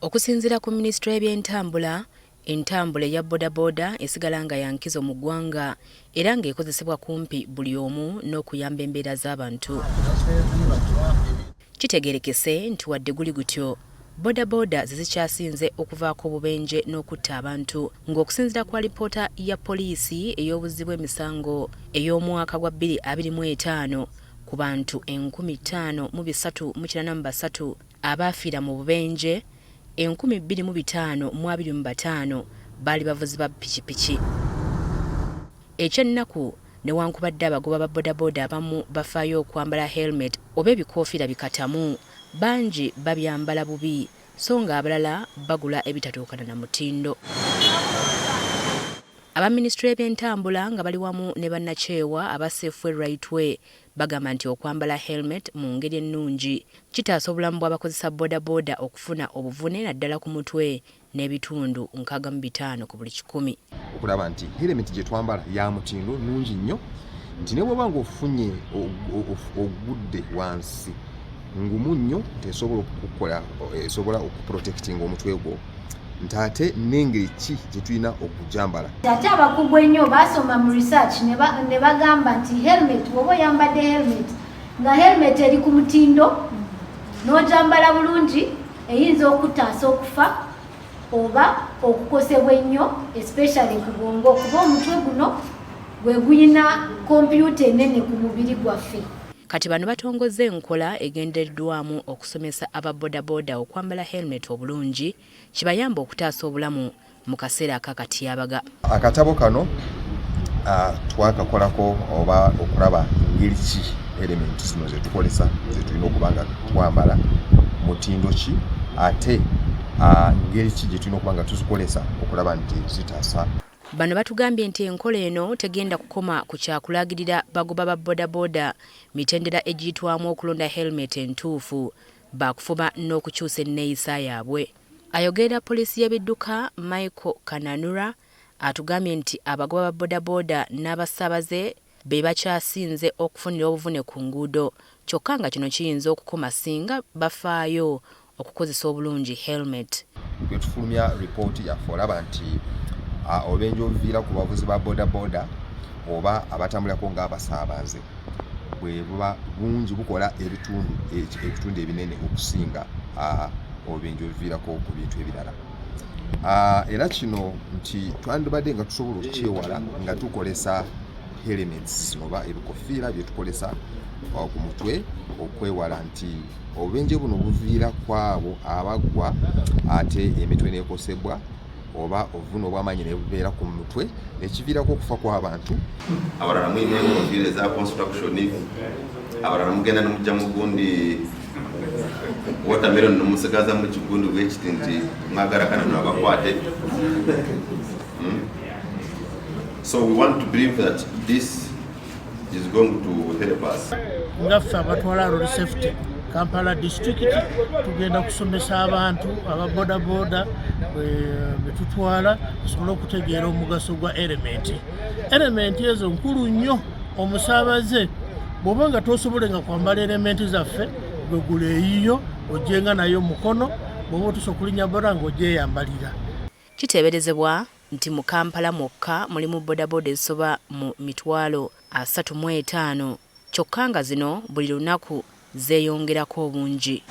Okusinziira ku minisitule y'ebyentambula, entambula eya bodaboda esigala nga ya nkizo mu ggwanga era ng'ekozesebwa kumpi buli omu n'okuyamba embeera z'abantu. Kitegeerekese nti wadde guli gutyo, bodaboda ze zikyasinze okuvaako obubenje n'okutta abantu ng'okusinziira ku alipoota ya poliisi ey'obuzzi bw'emisango ey'omwaka gwa 2025 ku bantu 5383 abaafiira mu bubenje, 2525 baali bavuzi ba pikipiki. Eky'ennaku, newankubadde abagoba ba bodaboda abamu bafaayo okwambala helmet oba ebikoofiira bikatamu, bangi babyambala bubi so ng'abalala bagula ebitatuukana na mutindo. Aba minisitule y'ebyentambula nga bali wamu ne bannakyewa aba Safeway Right Way bagamba nti okwambala helmet mu ngeri ennungi kitaasa obulamu bw'abakozesa bodaboda okufuna obuvune naddala ku mutwe n'ebitundu 65 ku buli kikumi. Okulaba nti helmet gye twambala ya mutindo nnungi nnyo nti ne bw'oba ng'ofunye ogudde wansi ngumu nnyo nti esobola okukukola esobola okuprotectinga omutwe gwo nti ate n'engeri ki gye tulina okugyambala. Ate abakugu ennyo baasoma mu research ne bagamba nti helmet bw'oba oyambadde helmet nga helmet eri ku mutindo n'ogyambala bulungi eyinza okutaasa okufa oba okukosebwa ennyo especially ku bwongo kuba omutwe guno gwe guyina kompyuta enene ku mubiri gwaffe. Kati bano batongozza enkola egendereddwamu okusomesa aba bodaboda okwambala helmet obulungi kibayambe okutaasa obulamu mu kaseera ak'akatyabaga. Akatabo kano twakakolako oba okulaba ngeri ki element zino zetukolesa zetulina okuba nga twambala mutindo ki ate ngeri ki gyetulina okuba nga tuzikolesa okulaba nti zitaasa. Bano batugambye nti enkola eno tegenda kukoma ku kya kulagirira bagoba ba bodaboda mitendera egiyitwamu okulonda helmet entuufu, baakufuba n'okukyusa enneeyisa yaabwe. Ayogerera poliisi y'ebidduka Michael Kananura atugambye nti abagoba ba bodaboda n'abasaabaze be bakyasinze okufunira obuvune ku nguudo kyokka nga kino kiyinza okukoma singa bafaayo okukozesa obulungi helmet. Bwe tufulumya ripooti yaffe olaba nti obubenje obuviira ku bavuzi ba bodaboda oba abatambulirako ng'abasaabaze bwe buba bungi bukola ebitundu ebitundu ebinene okusinga obubenje obuviirako ku bintu ebirala. Era kino nti twandibadde nga tusobola okukyewala nga tukolesa helmets zino oba ebikofiira bye tukolesa ku mutwe okwewala nti obubenje buno buviira ku abo abaggwa ate emitwe n'ekosebwa oba obuvune obw'amaanyi ne bubeera ku mutwe nekiviirako okufa kw'abantu. Abalala mulina enkofiira eza construction, abalala mugenda nemujja mugundi watermelon nomusigaza mu kigundi bwekiti nti mwagala kana nabakwate. So we want to believe that this is going to help us. Nga ffe abatwala road safety Kampala district tugenda kusomesa abantu aba bodaboda betutwala basobole okutegeera omugaso gwa elementi. Elementi ezo nkulu nnyo omusaabaze bw'oba nga tosobole nga kwambala elementi zaffe gwe gula eyiyo ojjenga nayo mukono bw'oba otuusa okulinnya boda ng'ogyeyambalira. Kiteeberezebwa nti mu Kampala mwokka mulimu bodaboda ezisoba mu 350 kyokka nga zino buli lunaku zeeyongerako obungi.